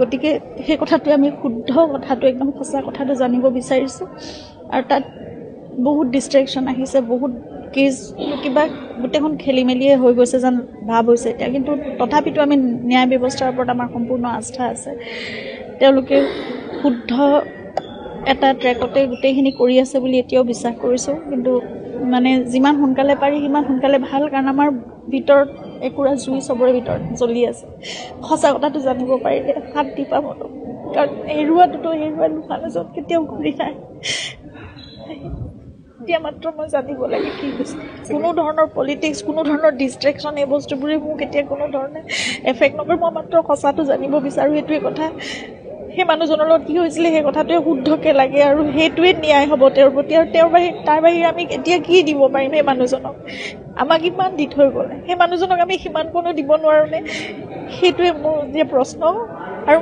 গতিকে সেই কথাটোৱে আমি শুদ্ধ কথাটো, একদম সঁচা কথাটো জানিব বিচাৰিছোঁ। আৰু তাত বহুত ডিষ্ট্ৰেকশ্যন আহিছে, বহুত কেছ কিবা গোটেইখন খেলি মেলিয়ে হৈ গৈছে যেন ভাৱ হৈছে এতিয়া। কিন্তু তথাপিতো আমি ন্যায় ব্যৱস্থাৰ ওপৰত আমাৰ সম্পূৰ্ণ আস্থা আছে। তেওঁলোকে শুদ্ধ এটা ট্ৰেকতে গোটেইখিনি কৰি আছে বুলি এতিয়াও বিশ্বাস কৰিছোঁ। কিন্তু মানে যিমান সোনকালে পাৰি সিমান সোনকালে ভাল, কাৰণ আমাৰ ভিতৰত একুৰা জুই চবৰে ভিতৰত জ্বলি আছে। সঁচা কথাটো জানিব পাৰিলে শান্তি পাম অলপ, কাৰণ হেৰুৱাটোতো হেৰুৱালো, মানুহজন কেতিয়াও ঘূৰি নাহে। এতিয়া মাত্ৰ মই জানিব লাগে কি হৈছে। কোনো ধৰণৰ পলিটিক্স, কোনো ধৰণৰ ডিষ্ট্ৰেকশ্যন, এই বস্তুবোৰে মোক এতিয়া কোনো ধৰণে এফেক্ট নকৰে। মই মাত্ৰ সঁচাটো জানিব বিচাৰোঁ, সেইটোৱে কথা। সেই মানুহজনৰ লগত কি হৈছিলে সেই কথাটোৱে শুদ্ধকৈ লাগে, আৰু সেইটোৱে ন্যায় হ'ব তেওঁৰ প্ৰতি। আৰু তেওঁৰ বাহিৰে, তাৰ বাহিৰে আমি এতিয়া কি দিব পাৰিম সেই মানুহজনক? আমাক ইমান দি থৈ গ'লে সেই মানুহজনক আমি সিমানকণো দিব নোৱাৰোঁনে? সেইটোৱে মোৰ যে প্ৰশ্ন। আৰু